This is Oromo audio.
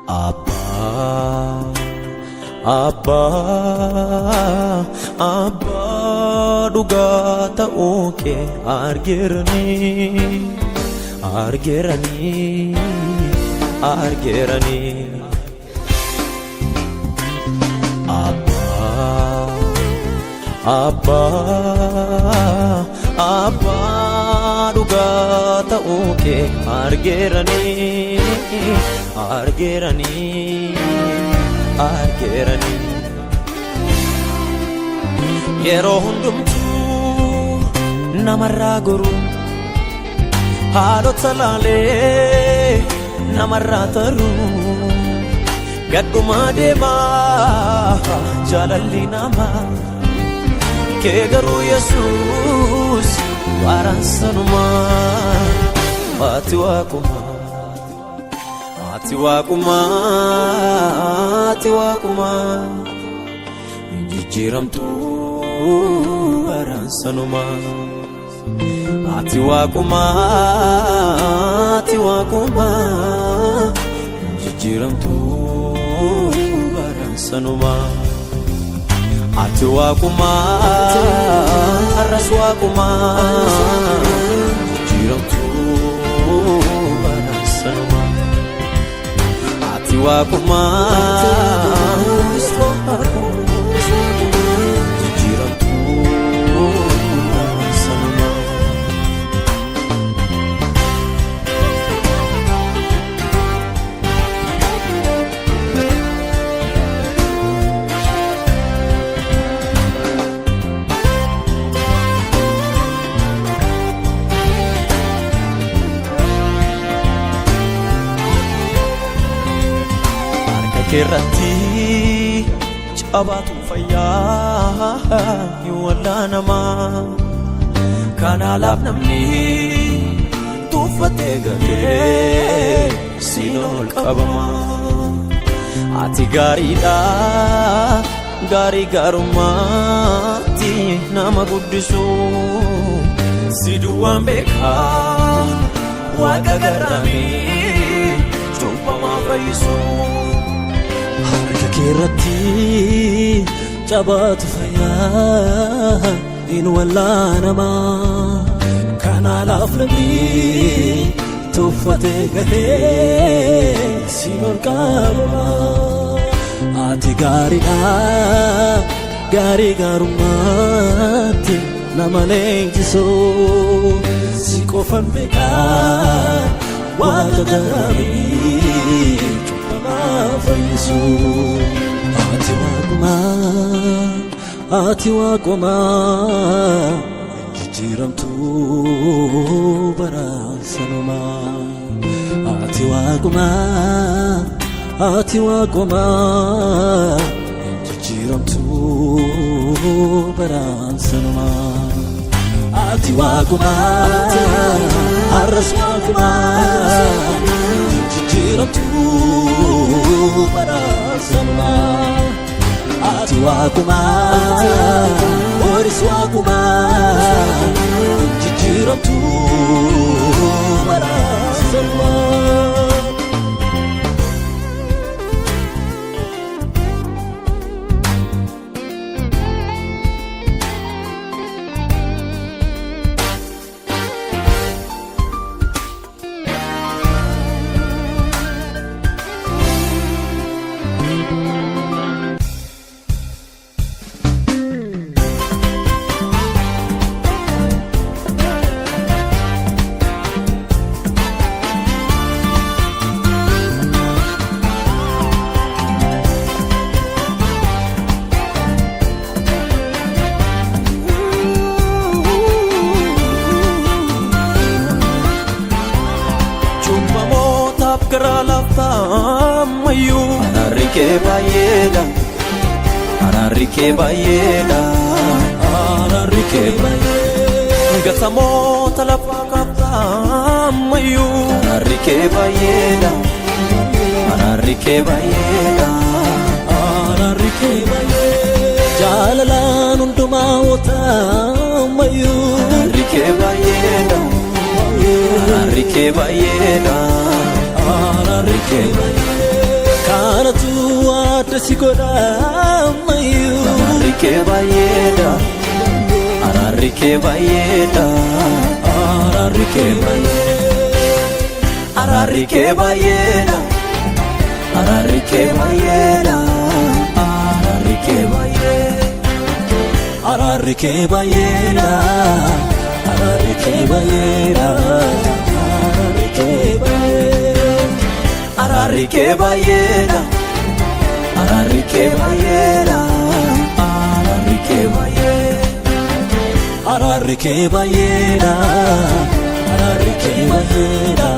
Abbaa, abbaa, abbaa dhugaa ta'uu kee argeeranii, argeeranii, argeeranii. Abbaa, abbaa, abbaa dhugaa ta'uu kee argeeranii, argeeranii, argeeranii. Yeroo hundumtuu namarraa goru, haalota laalee namarraa taru, gadhumaa deemaa jaalalli namaa kee garuu Yesuus waaraan sanumaa. Ati Waaqumaa, ati Waaqumaa, ati Waaqumaa, hin jijjiiramtu waaraan sanumaa. Ati Waaqumaa, ati Waaqumaa, hin jijjiiramtu waaraan sanumaa. Ati Waaqumaa, har'as Waaqumaa, jijjiiramtu waaraan sanumaa. Ati Waaqumaa, jijjiiramtu waaraan sanumaa. Harka keerratti cabaatu fayyaa hin wallaanamaa. Kanaalaaf namni tuffatee gatee siin ol qabama. Ati gaariidha, gaarii gaarummaatti nama guddisu. Si duwwaan beekaa, Waaqa garraamii cubbamaa fayyisu. Harka keerratti cabaatu fayyaa hin wallaanamaa. Kanaalaaf namni tuffatee gatee siin ol qabama. Ati gaariidha, gaarii gaarummaatti nama leenjisu. Si qofan beekaa, Waaqa gaarii cubbamaa fayyisu. Ati Waaqumaa, ati Waaqumaa, jijjiiramtuu baraan sanumaa. Ati Waaqumaa, ati Waaqumaa, jijjiiramtuu baraan sanumaa. Ati Waaqumaa, har'as Waaqumaa, jijjiiramtuu baraan sanumaa. Ati Waaqumaa, boris Waaqumaa, jijjiiramtuu baraan sanumaa. Cubbamootaaf garaa laaftaa ammayyuu. Araarri kee baay'eedha. Araarri kee baay'eedha. Araarri kee baay'ee. Gatamoota lafaa kaaftaa ammayyuu. Araarri kee baay'eedha. Araarri kee baay'eedha. Araarri kee baay'ee. Jaalalaan hundumaa ammayyuu. Araarri kee baay'eedha. Araarri kee baay'eedha. Araarri kee baay'ee. Kanatu adda si godha ammayyuu. Araarri kee baay'eedha. Araarri kee baay'eedha. Araarri kee baay'ee. Araarri kee baay'eedha. Araarri kee baay'eedha. Araarri kee baay'ee. Araarri kee baay'eedha. Araarri kee baay'eedha. Araarri kee baay'ee. Araarri kee baay'eedha. Araarri kee baay'eedha. Araarri kee baay'ee. Araarri kee baay'eedha. Araarri kee baay'eedha.